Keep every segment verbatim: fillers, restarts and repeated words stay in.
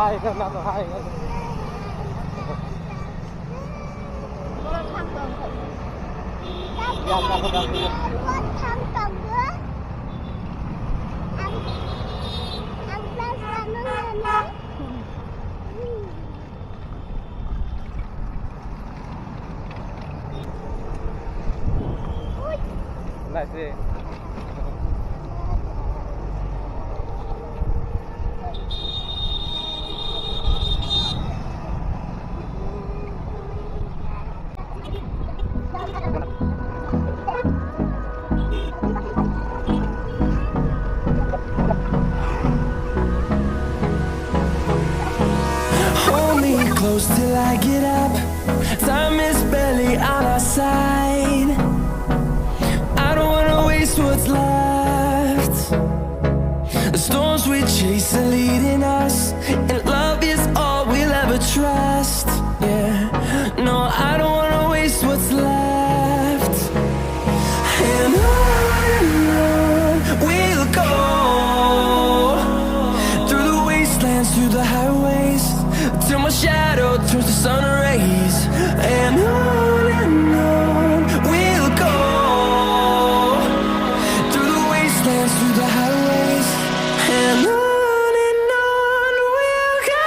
Hai, hai, hai. Nice. Hold me close till I get up. Time is barely on our side. I don't wanna waste what's left. The storms we chase are leading us, and love is all we'll ever trust. Yeah, no, I don't wanna waste what's left. And on and on we'll go, through the wastelands, through the highways, till my shadow turns to sun rays. And on and on we'll go, through the wastelands, through the highways, and on and on we'll go.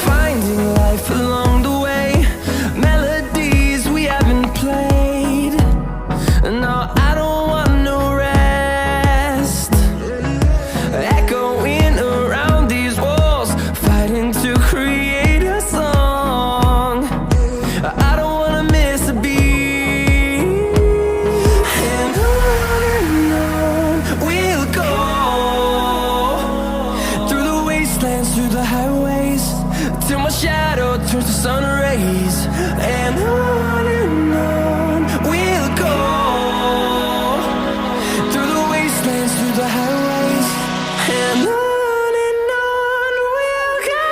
Finding life along the way, melodies we haven't played. No, I don't want no rest. Echoing around these walls, fighting to create a song. I don't wanna miss a beat. And on and on we'll go, through the wastelands, through the highways, till my shadow turns to sun rays. And on and on we'll go, through the wastelands, through the highways, and on and on we'll go.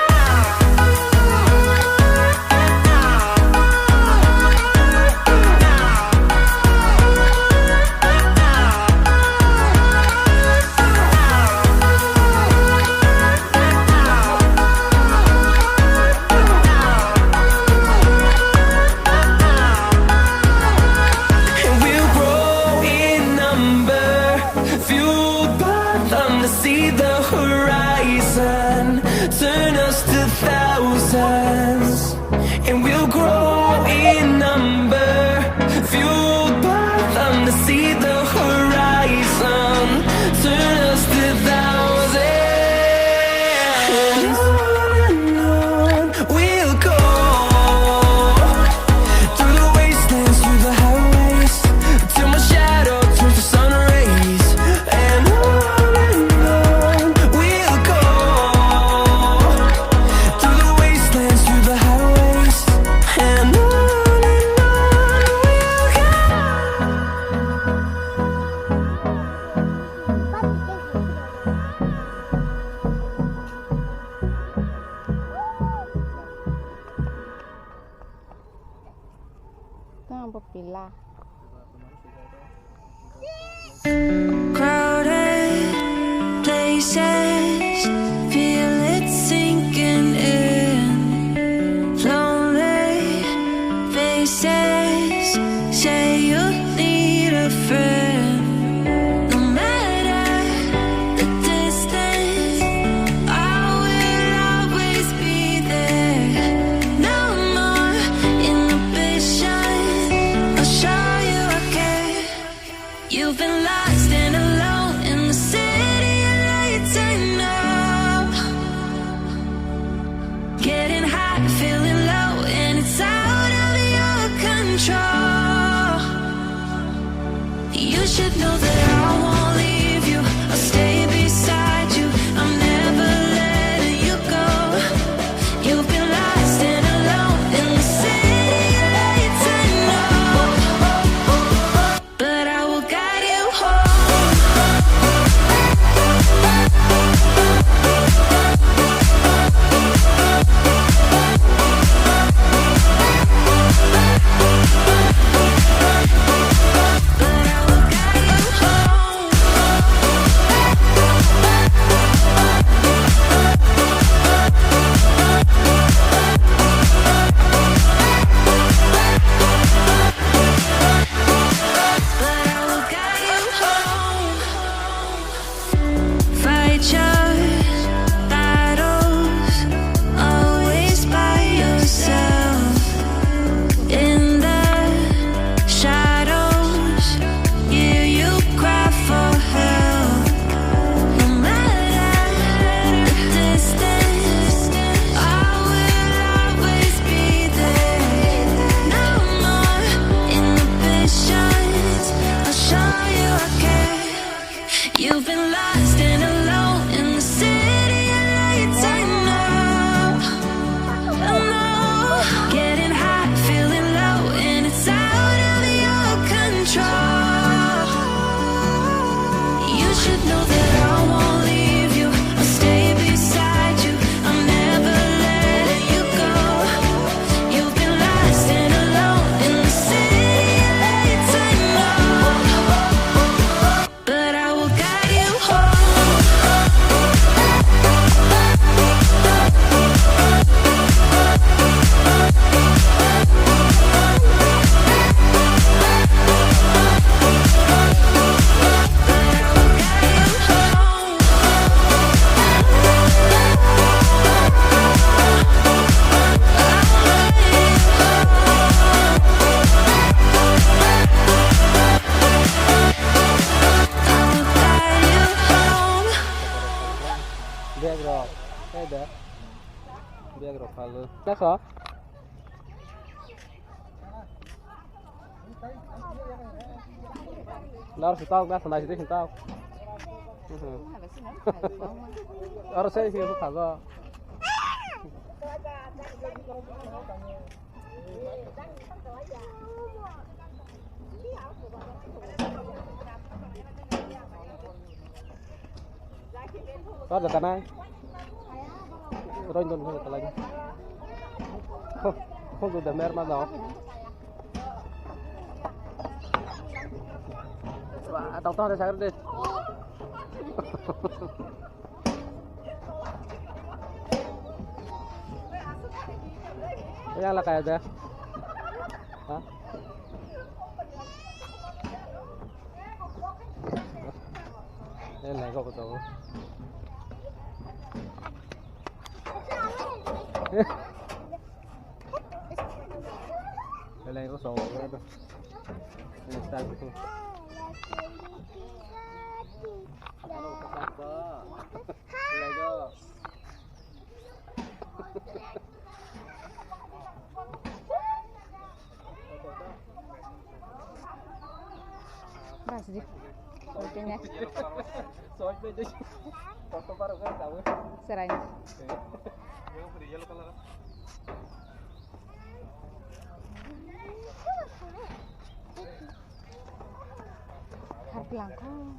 And we'll grow in number, fueled by them to see the horizon, turn us to thousands. And we'll grow in number, fueled by them to see the horizon, turn us to thousands. And on and on we'll go, through the wastelands, through the highways, till my shadow turns to sun rays. And on and on we'll go, through the wastelands, through the highways, and on and on we'll go. Tang bo pila. Crowded places, feel it sinking in. Lonely faces, say you need a friend. No matter the distance, I will always be there. No more inhibition, I'll show you I care. You've been lost and alone in the city of lights and love. Getting high, feeling low, and it's out of your control. You should know that I won't leave you. I'll stay beside you. I'm never letting you go. You've been lost and alone in the Rok phalu. Naso? Nar sitok, nas nai sitok, sitok. Aro sei sini khajo. Kau dah tanai. Roin don kau dah lagi. Kau tu dah mer mana? Wah, tau tau dah sakit deh. Yang lah kayak dah. Hah? Eh, naikok ko tongo. Eh, naikok tongo. Eh, start ko. Naikok. Bas di. Oke nya. Serai. Harplang ko.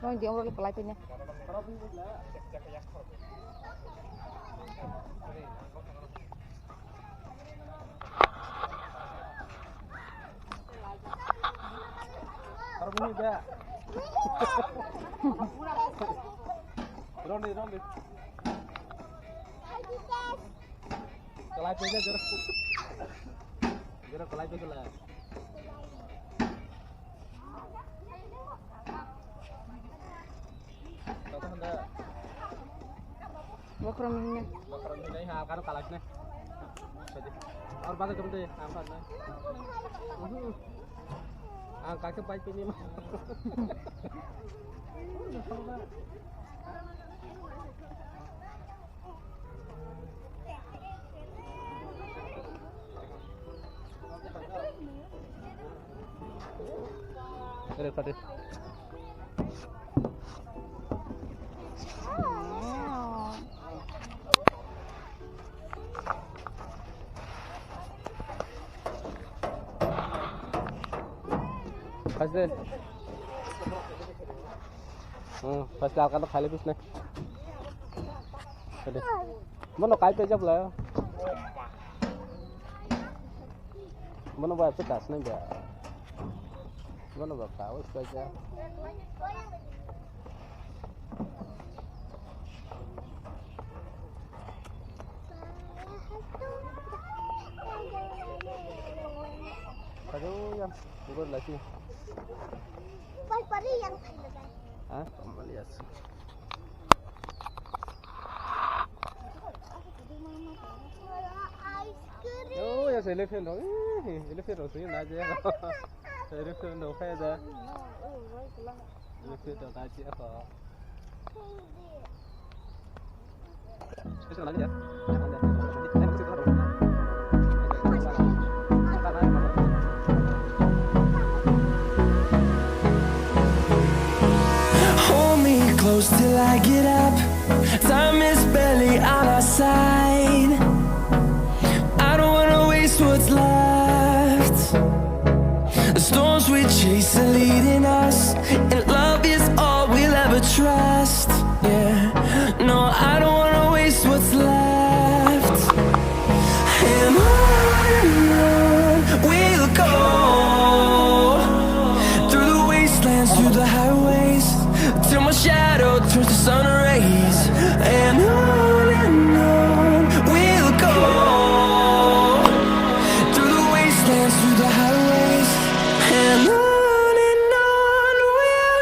Rong di oro le pelai punya. Rong di, rong di. Pelai punya jero. Jero pelai punya lah. Bokhorok ni hwnwi. Bokhorok ni hwnwi, ha, karo kalak nai. Tadi. Or baga jom de, ha, karo nai. Mhm. Ang kake pai pini ma. Ready, ready. First day. Hmm, first day alkan khaile bisne. Ready. Bono kai pejak layo. Bono bai pejak nai ba. Bono ba ka wis pejak. Aduh, yang gugur lagi. Pas pari yang. Ha? Kembali ya. Oh, ya, elephant dong. Ih, elephant dong sini aja. Elephant dong kayak ada. Elephant dong kayak apa? Itu lagi ya. Hold me close till I get up. Time is barely on our side. I don't wanna waste what's left. The storms we chase are leading us, and love is all we'll ever trust. Yeah, no, I don't wanna waste what's left. And on and on we'll go, through the wastelands, through the highways, till my shadow turns to sun rays. And on and on we'll go, through the wastelands, through the highways. And on and on we'll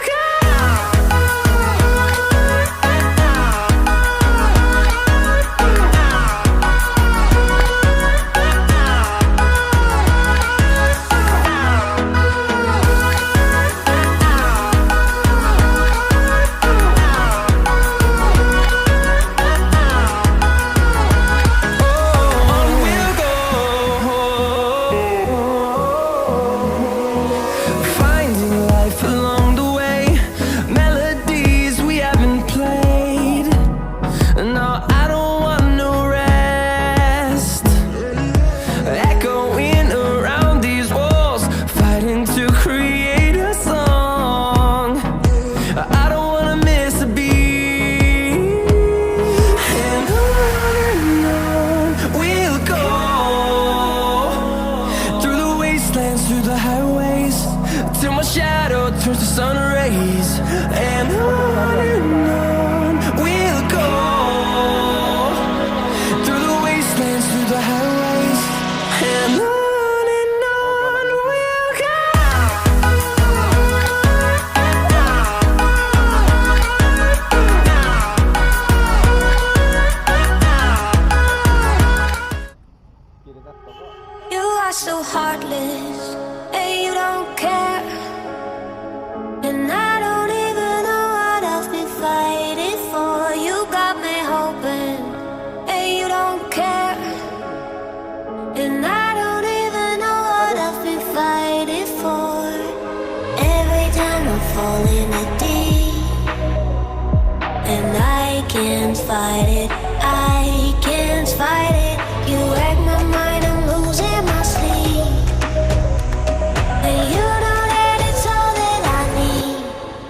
Sun rays and on and on we'll go, through the wastelands, through the highways, and on and on we'll go. You are so heartless, and you don't care. And I don't even know what I've been fighting for. You got me hoping, and you don't care. And I don't even know what I've been fighting for. Every time I fall in the deep, and I can't fight it, I can't fight it. You wreck my mind, I'm losing my sleep. And you know that it's all that I need.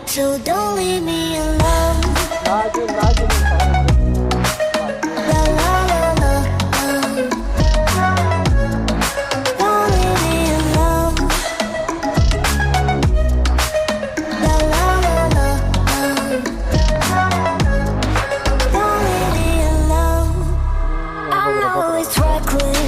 So don't leave me alone. La, la, la, la, la. Don't leave me alone. La, la, la, la, la. Don't leave me alone. I know it's reckless.